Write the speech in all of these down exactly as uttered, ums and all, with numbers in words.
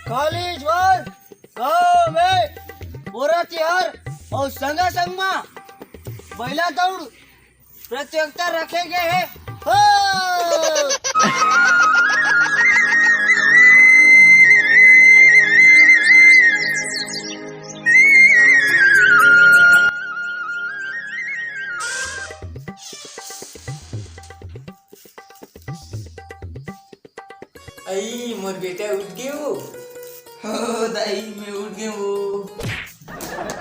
काली ज्वार गांव में पोरा तिहार अउ संगा संग मा बइला दौड़ प्रतियोगिता रखे गे हे। हो! अई, मोर बेटा उठ गे वो। हो दाई, मैं उठ गे वो।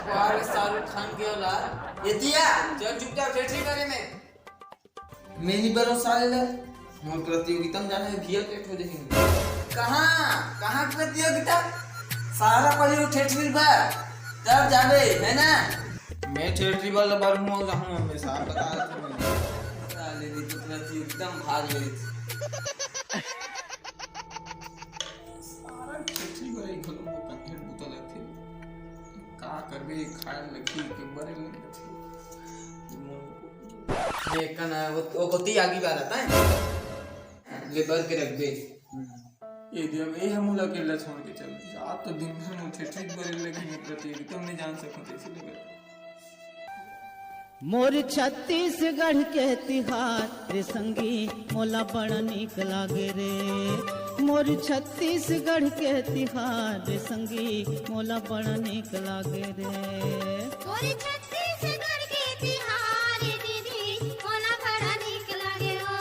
वाह रे, सारू खान के औलाद। ये दिया, चल चुपचाप ठेठरी बरे में। मैं नहीं बरो साले ले। मोर प्रतियोगिता में जाना हे, भैया पेट हो जाएंगे। कहाँ, कहाँ प्रतियोगिता? सारा पड़ी वो ठेठरी बर, तब जाबे, है ना? मैं ठेठरी बर बर हूँ, जाऊँ मैं, साफ बता देता हूँ। साले नहीं तो प्रतियोगिता में भाग ले। सारा खेती बर एक घलो मोर कन्हेर बुता लगथे। का करबे, खाए लगही के मरे लगथे। देख ना, वो, वो कोती आगी वाला था, ले बर के रख दे। ये दे, अब ये हम मोला अकेला छोड़ के चल दे। आज तो दिन भर मुझे ठीक बरे लगे, मैं प्रतियोगिता में नहीं जान सकूं, कैसे लगे। मोर छत्तीसगढ़ के तिहार रे संगी, मोला बड़ा नीक लागे रे। मोर छत्तीसगढ़ के तिहार रे संगी, मोला बड़ा नीक लागे रे। मोर छत्तीसगढ़ के तिहार रे दीदी, मोला बड़ा नीक लागे हो।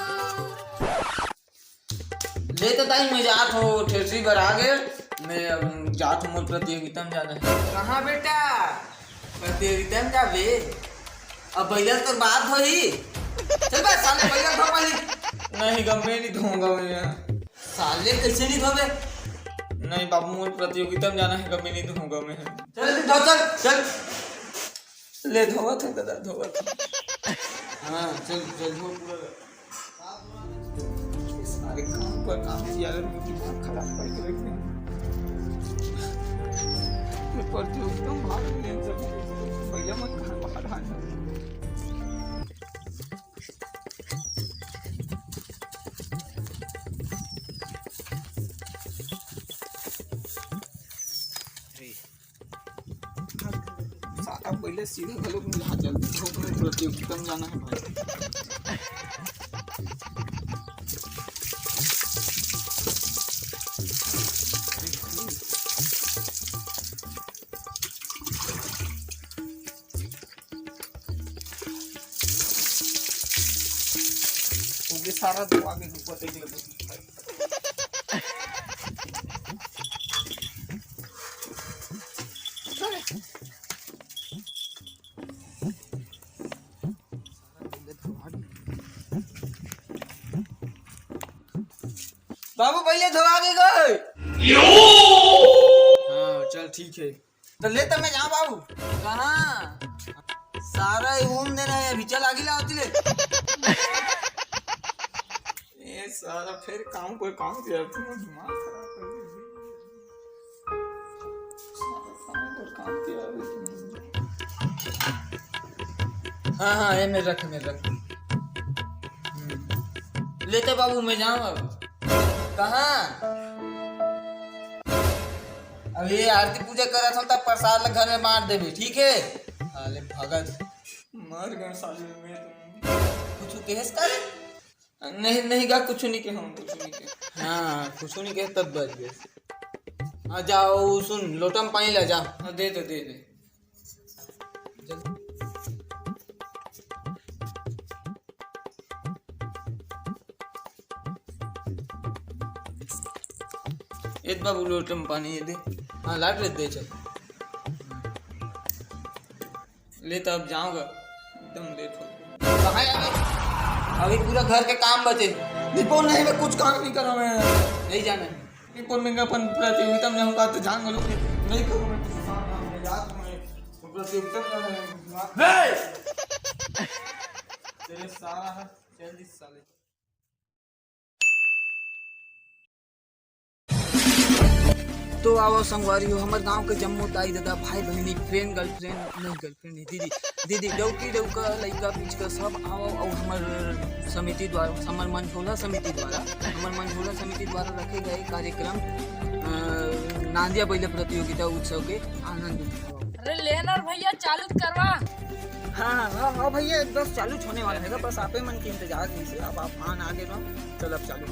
ले तो ताई, मैं जात हो, ठेठरी बर आ गे। मैं अब जात हो, मोर प्रतियोगिता में जाना हे। कहाँ बेटा, प्रतियोगिता में जाबे? अब बइला तोर बात होही। चल बे साले, बइला धो पाली। नहीं गा, मैं नहीं धोऊंगा मैं। साले कैसे नहीं धोबे? नहीं बाबू, मोर प्रतियोगिता में जाना हे, मैं नहीं धोऊंगा मैं। चल धो, चल चल। ले धोवत हे दादा, धोवत हे। हाँ चल चल, धो पूरा। ये सारे काम पर काम किया, अगर मुझे दिमाग खराब करके रख देंगे। ये प्रतियोगिता में भाग नहीं ले सकते। भैया मन कहाँ बाहर आ जाते। साला पहले सीधे घलो मिला, जल्दी ठोक में प्रतियोगिता में जाना है भाई। ओके, सारा दो आगे ऊपर देख ले। बाबू, पहले धोआ के गए। हाँ, चल ठीक है। तो ले तो मैं जाऊँ बाबू। कहाँ? सारा ही घूम देना है, अभी चल आगे लाओ तिले। ये सारा फिर काम, कोई काम किया, तुम दिमाग खराब कर दिया। सारा काम, कोई काम किया अभी तुमने। हाँ, हाँ, ये में रख, में रख। हम्म। लेते बाबू, मैं जाऊँ अब। कहाँ? अब ये आरती पूजा करत हन, तब प्रसाद ला घर में बांट देबे, ठीक है? साले भगत। मर गए साले में तुम। कुछ कहेस का रे? नहीं, नहीं गा, कुछ नहीं कहे हम, कुछ नहीं कहे। हाँ, कुछ नहीं कहे तब बच गए। हाँ, जाओ, सुन, लोटा में पानी ला जा। हाँ, दे दे, दे दे। ए बाबू, लोटा में पानी ये दे। हाँ, लाट रे, दे चल। ले तो अब जाऊंगा, एकदम लेट हो गया। कहाँ जाबे? अभी पूरा घर के काम बचे। निपुण नहीं, मैं कुछ काम नहीं करा मैं। नहीं जाना है। निपुण, मैं अपन प्रतियोगिता में हूँ, तो जान लो। नहीं करूँ मैं कुछ काम, मैं जात हूँ मैं। प्रतियोगिता में जाना है। नहीं! तेरे सारा है, चल दिस साले। तो आवव संगवारी हो, हमर गांव के जम्मो दाई ददा, भाई बहिनी, फ्रेंड, गर्लफ्रेंड, नहीं गर्लफ्रेंड नहीं, दीदी, दीदी, डौकी डौका, लइका पिचका सब आवव, अउ हमर समिति द्वारा, हमर मंझोला समिति द्वारा, हमर मंझोला समिति द्वारा रखे गए कार्यक्रम, अ, नांदिया बइला प्रतियोगिता उत्सव के आनंद उठाओ। अरे लेनर भैया, चालू करवा। हाँ हाँ हाँ भैया, बस चालू होने वाला है, बस आपे मन के इंतजार कीजिए। अब आप मान आगे रहो, चलो अब चालू।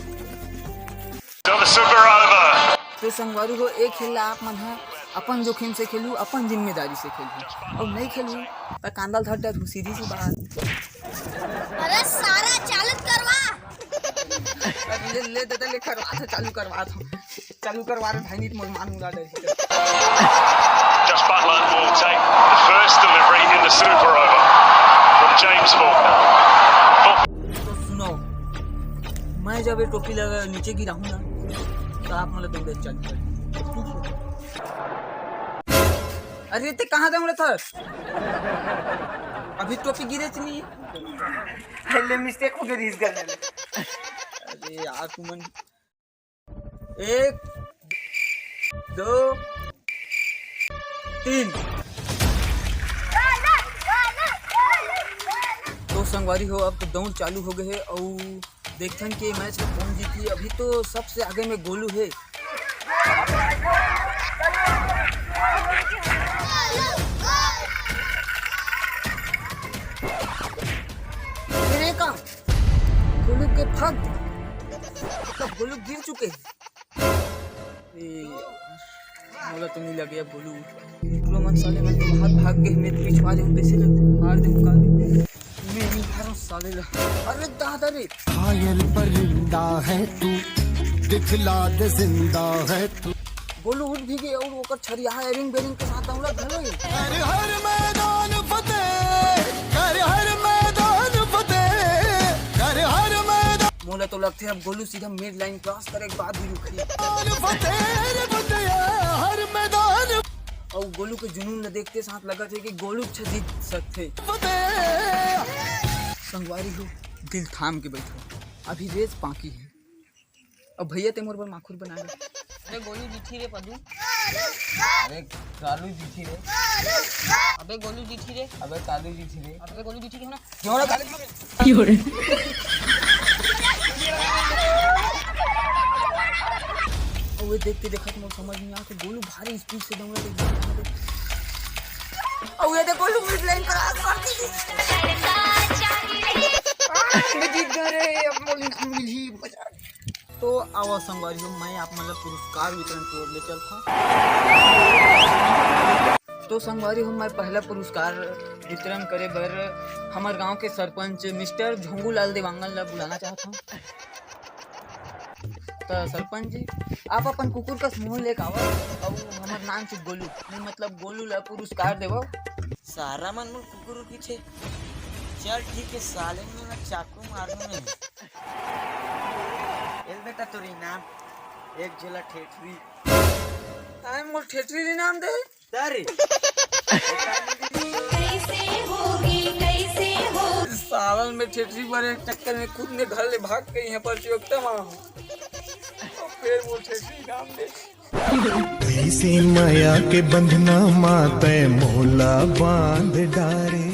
तो संगवारी हो, एक खेल ला आप मन ह अपन जोखिम से खेलू, अपन जिम्मेदारी से खेलू, अउ नहीं खेलू त कांदा ल धर डरहू, सीधी सी बात। अरे सारा चालू करवा। अरे ले ले दादा, ले करवा था, चालू करवा था, चालू करवा रे भाई, नहीं तो मोर मान उड़ा दे। Josh Buttler will take the first delivery in the super over from James Faulkner. तो सुनो, मैं जब ये टोपी लगा नीचे गिराहूँ ना, तो आप मतलब दौड़े चल पड़े। अरे ते कहाँ दौड़े था? अभी टोपी गिरे च नहीं। पहले मिस्टेक हो गई इस गले में। अरे यार तुमन, एक, दो, तीन। तो संगवारी हो, अब तो दौड़ चालू हो गए है अउ देखथन के मैच में कौन जीती। अभी तो सबसे आगे में गोलू है। अरे का गोलू के फक, मतलब गोलू गिर चुके हैं। ए यार, मोला तो नहीं लगे अब गोलू उठ पाए। निकलो मन साले, मैं तो बाहर भाग गए, मैं तो पिछवा जाऊँ, कैसे लगते मार दे, मुका दे। मैं नहीं मारूँ साले ला। अरे दादा रे। घायल परिंदा है तू, दिखला दे जिंदा है तू। गोलू उठ भी गए और ओकर छरिया एरिंग बेरिंग के साथ दौड़ा घलो ही। कर हर मैदान फतेह, कर हर मैदान फतेह, कर हर मैदान। मोला तो लगथे अब गोलू सीधा मिड लाइन क्रॉस करे के बाद ही रुकही। फतेह रे फतेह, हर मैदान। अउ गोलू के जुनून ल देखते साथ लगत हे कि गोलू अच्छा जीत सकथे। फतेह। संगवारी हो, दिल थाम के बैठो, अभी रेस बाकी है। अब भैया ते मोर बर माखुर बना ले। अबे गोलू जीठी रे पदू। अबे कालू जीठी रे। अबे गोलू जीठी रे। अबे कालू जीठी रे। अबे गोलू जीठी रे हो ना। क्यों ना कालू? अउ ये देखते देखत मोर समझ में आके गोलू भारी स्पीड से दौड़त हे। अउ ये देखो गोलू मिड लाइन क्रॉस कर दी। मैं जीत गए रे, अब मोली ना मिली। तो आवा संगवारी हो, मैं आप मन ला पुरस्कार वितरण की ओर ले चलथों। तो संगवारी हो, मैं पहला पुरस्कार वितरण करे बर हमर गांव के सरपंच मिस्टर झोंगू लाल देवांगन ला बुलाना चाहत हूँ। तो सरपंच जी, आप अपन कुकुर का मुंह लेके आवा अउ हमर नाम से गोलू, नहीं मतलब गोलू ला पुरस्कार देवो। सारा मन मोर कुकुर पीछे। चल ठीक है, साले में मैं चाकू मारूं नहीं। एल बेटा तोर इनाम, एक झोला ठेठरी। ताए मोर ठेठरी इनाम दे। तारी। कैसे होगी, कैसे हो? सावन में ठेठरी मारे के चक्कर में खुद ने घर ले भाग गई है प्रतियोगिता में। तो फिर वो ठेठरी इनाम दे। ऐसे माया के बंधना मा तै मोला बांध डारे।